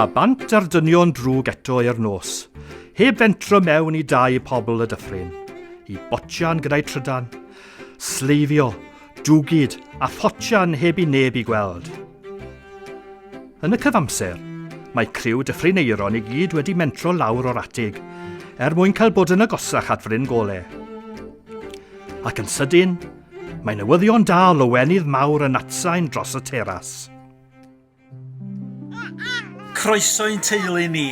A bant ar dynion drwg eto i'r nos, heb fentro mewn i dai pobl y dyffryn, i botsian gyda'i trydan, sleifio, dwgyd a photsian heb i neb i gweld. Yn y cyfamser, mae criw Dyffryn Aeron i gyd wedi mentro lawr o'r atig er mwyn cael bod yn agosach at Fryn Gole. Ac yn sydyn, mae newyddion da o lawenydd mawr yn atsain dros y teras. Croeso i'n teulu ni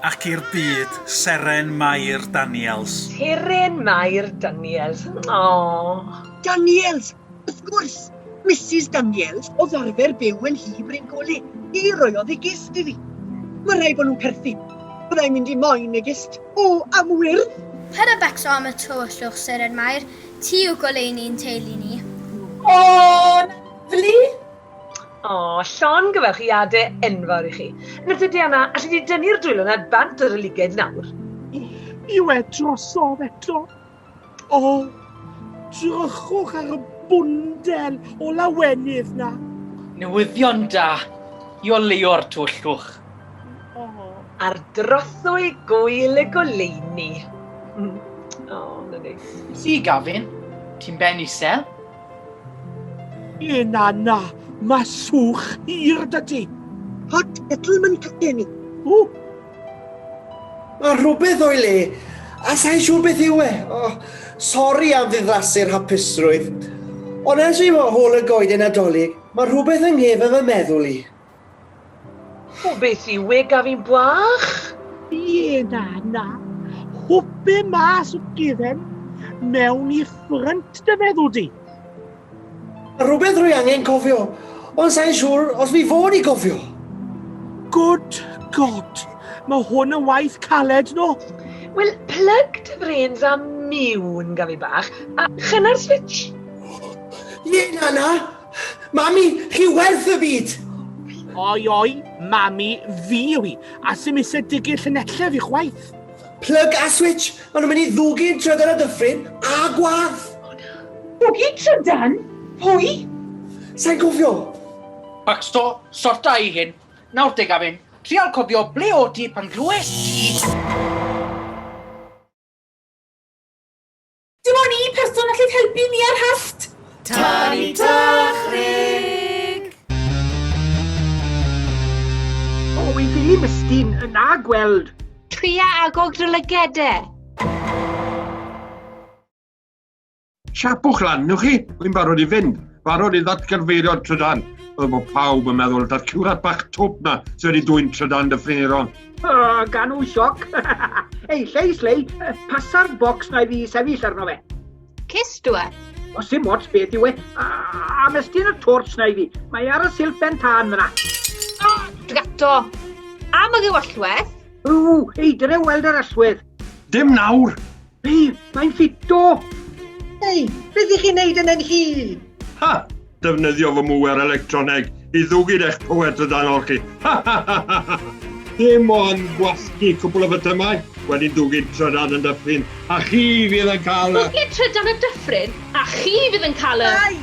ac i'r byd, Seren Mair Daniels. Seren Mair Daniels, aww. Daniels! Wrth gwrs! Misus Daniels oedd arfer byw yn nhŷ Bryn Gole. Hi roiodd ei gist i fi. Mae rhaid bod nhw'n perthyn. Bydda i'n mynd i moyn y gist. O, am wyrdd! Paid â becso am y tywyllwch, Seren Mair. Ti yw goleuni'n teulu ni. O, lyfli! O, llongyfarchiade enfawr i chi. Nawr te Diana, alli di dynnu'r dwylo 'na bant o dy lyged nawr? Yw e drosodd eto? O, drychwch ar y bwndel o lawenydd 'na. Newyddion da i oleuo'r tywyllwch. Ar drothwy gŵyl y goleuni. O, na neis. Si, Gavin, ti'n ben isel? Ie, na, na, mae swch hir 'da ti. Hot kettle ma'n cacen i. O! Mae rhywbeth o'i le, a sa'n siŵr beth yw e. Oh, sori am ddiflasu'r hapusrwydd. Ond ers fi hôl y goeden Nadolig, mae rhywbeth yng nghefn fy meddwl i. O, beth yw e, Gavin bach? Ie, na, na. Hwpe mas o gefen mewn i ffrynt dy feddwl di. Mae rhywbeth rwy angen cofio, ond sa'n siŵr os fi fod i gofio. Good God, mae hwn yn waith caled, no? Wel, plug dy frêns a miwn, Gafi bach, a chynna'r switch. Ie, na, na. Mami, chi werth y byd! Oi, oi, mami, fi yw hi, a sy'm eisiau digu llinellau fi chwaith. Plug a switch, maen nhw'n mynd i ddwgyn trydan a dyffryn a gwadd. Bwgi trydan? Pwy? Sai'n cofio. Baxter, sorta i hyn. Nawr te, Gavin, trial cofio ble o ti pan glywes ti... Dim ond un person allith helpu ni ar hast! Tani Dychryg! O, i fi, Mistyn, na gweld. Tria agor dy lyged e. Siapwch lan, newch chi? Wy'n barod i fynd. Barod i ddatgyfeirio'r trydan. Oedd bod pawb yn meddwl da'r ciwrat bach twp na sydd wedi dwyn trydan Dyffryn Aeron. O, ganw sioc. Ei, llei, slei, pasa'r bocs na i fi sefyll arno fe. Cist yw e. O, sim ots beth yw e. A, a mestyn y torch na i fi. Mae ar y silff ben tân fyna. O, dgato. Am y ryw allwedd. Ww, ei, dyna weld yr allwedd. Dim nawr! Ei, mae'n ffito! Ei, beth ych chi'n neud yn yn hi? Ha! Defnyddio fy mŵer electroneg i ddwgyd eich pŵer trydanol chi. Ha ha ha ha ha! Dim ond gwasgu cwpl o fytymau, wedi dwgyd trydan yn dyffryn, a chi fydd yn cael y... Dwgyd trydan y dyffryn, a chi fydd yn cael y... Ai!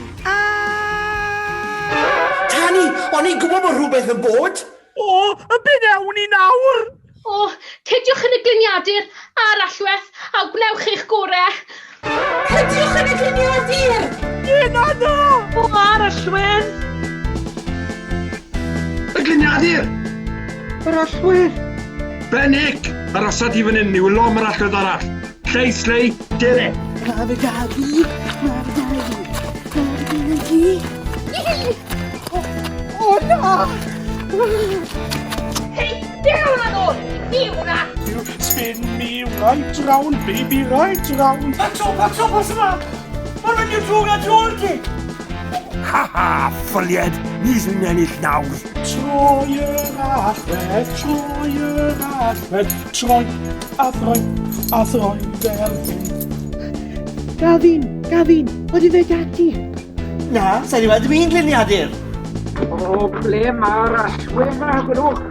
Tani, o'n i'n gwybod bod rhywbeth yn bod! O, y be wnewn ni nawr? O, cydiwch yn y gliniadur a'r allwedd a gwnewch eich gore. Cydiwch yn y gliniadur! Ie, na, na! O, a'r allwedd! Y gliniadur! Yr allwedd! Ben Nick! Arosa di fan hyn, ni wylo am yr allwedd arall. Llei, slei, dere! Mae fe da fi! Mae fe da fi! Mae fe da fi! O, o na! Hei, be hwnna ddod? Fi yw hwnna! You spin me right round, baby, right round. Pato, pato, pas yma! Mae'n mynd i'r drwg a drwy'r ti! Ha ha, ffylied, ni sy'n ennill nawr. Troi yr allwedd, troi yr allwedd, troi a throi a throi fel hyn. Gavin, Gavin, odi fe da ti? Na, sa'i wedi weld dim un gliniadur. O, ble mae'r allwedd na, gwelwch?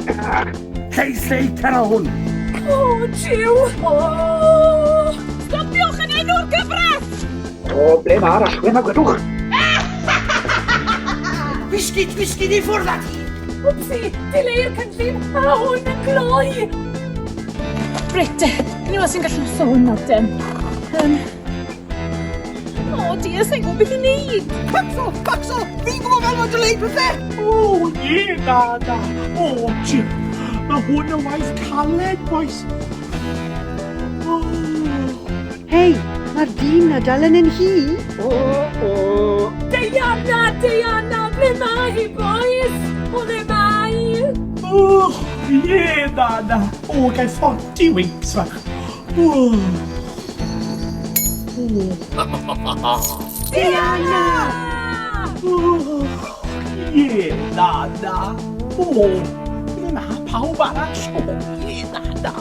Llei, llei, cer o hwn! O, jiw! O! Stopiwch yn enw'r gyfraith! O, ble mae'r allwedd na, gwelwch? Wisgid, wisgid i ffwrdd â ti! Wpsi, dileu'r cynllun, a hwn yn gloi! Reit te, ni weld sy'n gallu sôn nawr te. Um, o, dear, sa'n gwybod beth i wneud. Paxo, Paxo, fi'n gwybod fel mae'n dileu pethau! O, ie, na, na. O, Jim, mae hwn yn waith caled, boys. O. Hei, mae'r dyn na dal yn yn hi. O, o. Diana, Diana, ble mae hi, boys? O, ble mae hi? O, ie, na, na. O, gael 40 winks fach. O. O. Diana! O, ie, na, na. O, ble mae pawb arall? O, ie, na, na.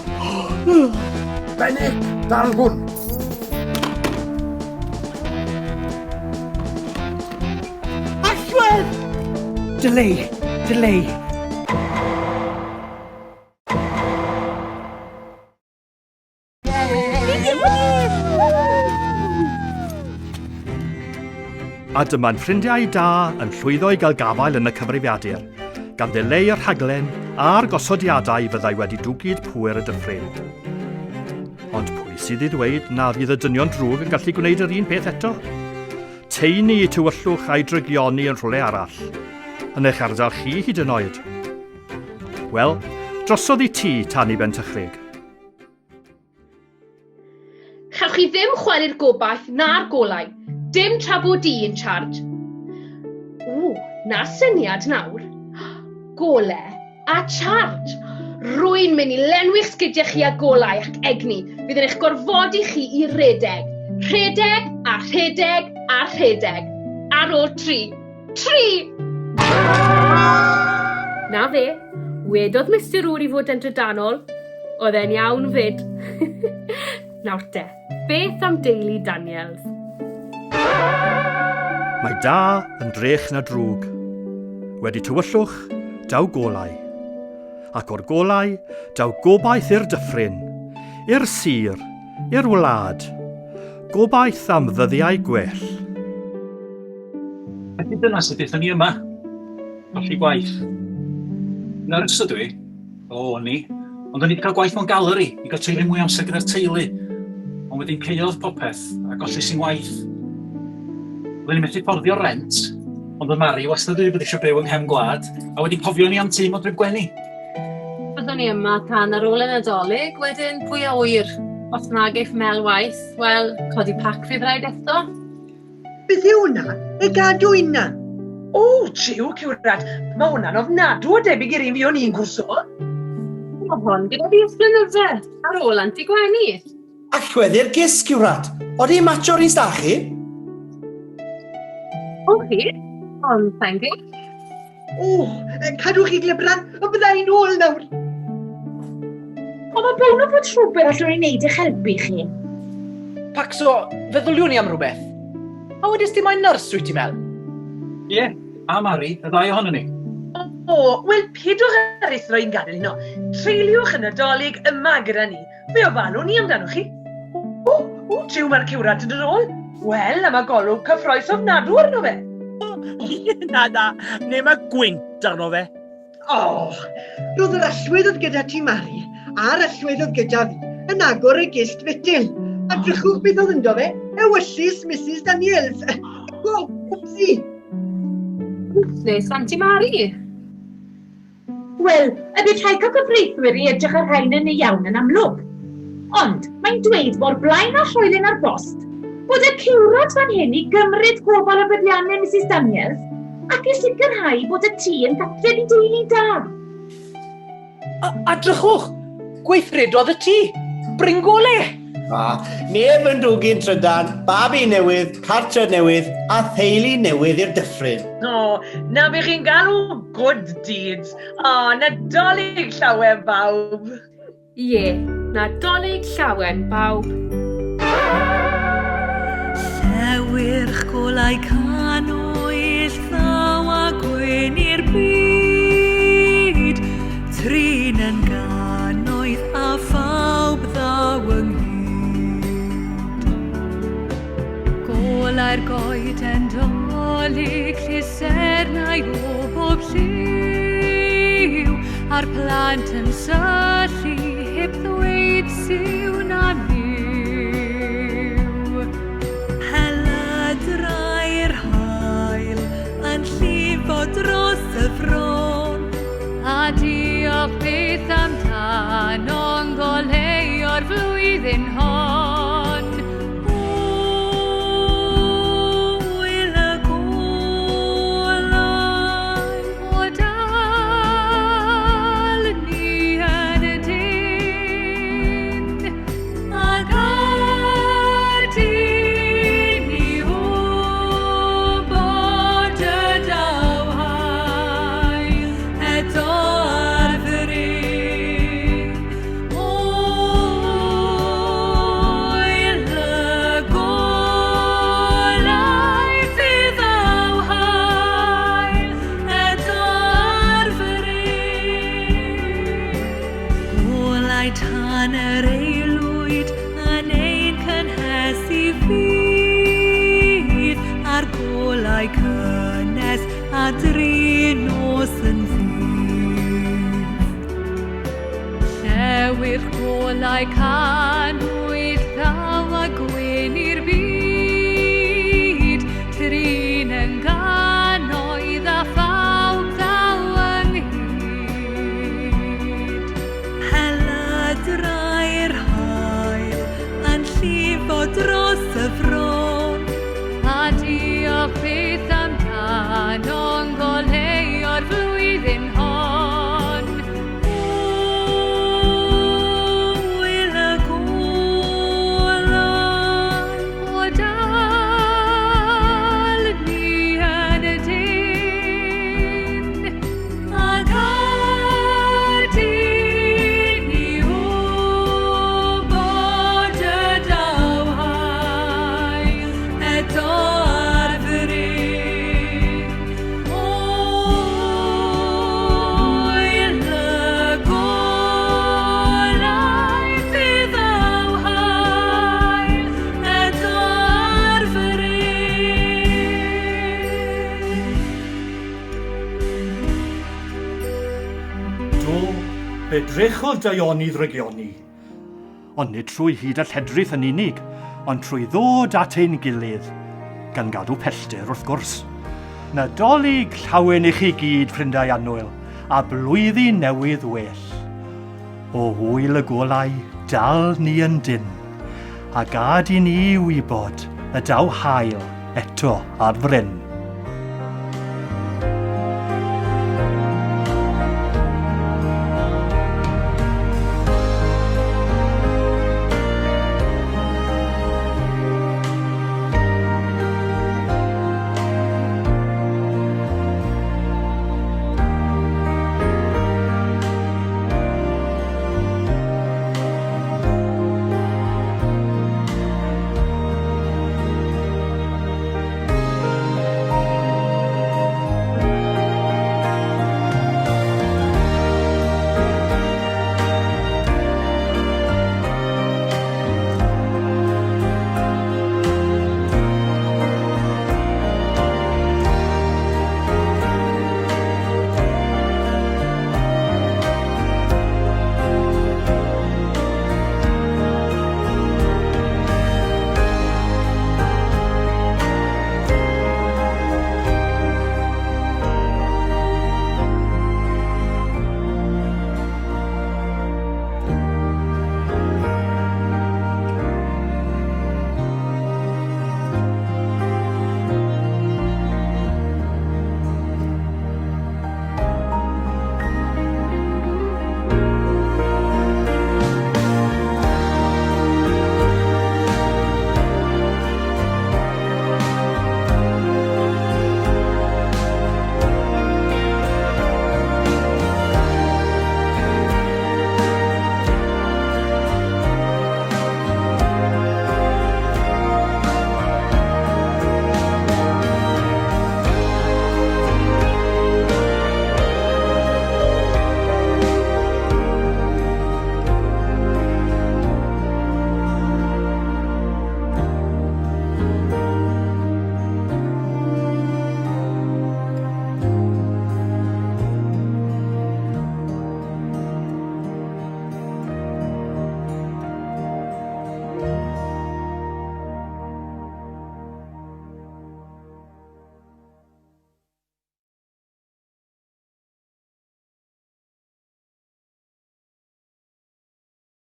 Benik, dal hwn. Allwedd! Delay, delay. A dyma'n ffrindiau da yn llwyddo i gael gafael yn y cyfrifiadur, gan ddileu y rhaglen a'r gosodiadau fyddai wedi dwgyd pŵer y dyffryn. Ond pwy sydd i ddweud na fydd y dynion drwg yn gallu gwneud yr un peth eto? Teini tywyllwch a'i drygioni yn rhywle arall. Yn eich ardal chi hyd yn oed. Wel, drosodd i ti tan i Bentychrig. Chewch chi ddim chwalu'r gobaith na'r golau, dim tra bod i in charge. O, na syniad nawr. Gole a charge. Rwy'n mynd i lenwi'ch sgidiau chi â golau ac egni fydd yn eich gorfodi chi i redeg. Rhedeg a rhedeg a rhedeg. Ar ôl tri. Tri! Na fe, wedodd Mister Oor i fod yn drydanol. Oedd e'n iawn fyd. Nawr te, beth am deulu Daniels? Mae da yn drech na drwg. Wedi tywyllwch, daw golau. Ac o'r golau, daw gobaith i'r dyffryn, i'r sir, i'r wlad. Gobaith am ddyddiau gwell. Felly dyna sut aethon ni yma. Colli gwaith. Nyrs ydw i. O, o'n i. Ond o'n i wedi cael gwaith mewn galeri i gael treulio mwy o amser gyda'r teulu. Ond wedyn caeodd popeth a golles i'n waith. Oedden ni methu fforddio'r rent, ond oedd Mari wastad wedi bod eisiau byw yng nghefn gwlad a wedi cofio ni am tŷ Modryb Gwenni. Byddwn ni yma tan ar ôl y Nadolig, wedyn pwy a ŵyr? Os nag eiff Mel waith, wel, codi pac fydd rhaid eto. Beth yw hwnna? Y gadw unna? O, jiw, ciwrad, mae hwnna'n ofnadw o debyg i'r un fuon ni'n gwrso. Mae hon gyda fi ers blynydde, ar ôl Anti Gwenni. Allwedd i'r gist, ciwrad. Odi hi'n matcho'r un s'da chi? O chi? Ond, thank you. O, cadwch chi glebran, ond bydda i'n ôl nawr. Ond mae bron o fod rhywbeth allwn ni wneud i'ch helpu chi. Pacso, feddyliwn i am rhywbeth. A wedys di mai nyrs wyt ti, Mel? Ie, a Mari, y ddau ohonon ni. O, wel, pidwch â rhuthro i'n gadael heno. Treuliwch y Nadolig yma gyda ni. Fe ofalwn ni amdanoch chi. O, o, jiw, mae'r ciwrad yn dod ôl. Wel, a mae golwg cyffroes ofnadw arno fe. Na, na, neu mae gwynt arno fe. O, roedd yr allwedd oedd gyda ti, Mari, a'r allwedd oedd gyda fi, yn agor y gist fetel. A drychwch beth oedd ynddo fe, ewyllys Mrs Daniels. O, wpsi! Wpsi, Santi Mari. Wel, y bydd rhaid cael cyfreithwyr i edrych ar rhain yn ei iawn yn amlwg. Ond, mae'n dweud mor blaen â hoelyn ar bost bod y ciwrad fan hyn i gymryd gofal o fuddiannau Misus Daniels ac i sicrhau bod y tŷ yn gartref i deulu da. A, a drychwch! Gweithredodd y tŷ! Bringole! A, neb yn dwgyn trydan, babi newydd, cartref newydd a theulu newydd i'r dyffryn. O, na be chi'n galw good deeds. O, Nadolig llawen bawb. Ie, Nadolig llawen bawb. Llewyrch golau canwyll thaw a gwyn i'r byd, trin yn gannoedd a phawb ddaw ynghyd. Golau'r goeden dolig, llusernau o bob lliw. A'r plant yn syllu heb ddweud siw na miw. Pelydrau'r haul yn llifo dros y fron. A diolch byth amdano'n goleuo'r flwyddyn hon. Hwyl y golau. O dal ni yn y dyn, a gad i ni wybod y daw haul eto ar fryn. Hwyl y golau fydd ddaw haul eto ar fryn. Golau tan yr aelwyd yn ein cynhesu fydd, a'r golau cynnes a drin nos yn ddydd. Llewyrch golau canwyll ddaw a gwyn i'r byd, trin yn gannoedd a phawb ddaw ynghyd. Pelydrau'r haul yn llifo dros y fron, a diolch byth amdano'n goleuo'r flwyddyn hon. Hwyl y golau o dal ni yn y dyn, a gad i ni wybod y daw haul eto ar fryn. Hwyl y golau fydd ddaw haul eto ar fryn. Do, fe drechodd daioni ddrygioni. Ond nid trwy hud a lledrith yn unig, ond trwy ddod at ein gilydd, gan gadw pellter wrth gwrs. Nadolig llawen i chi gyd, ffrindiau annwyl, a blwyddyn newydd well. O ŵyl y golau, dal ni yn dynn, a gad i ni wybod y daw haul eto ar fryn.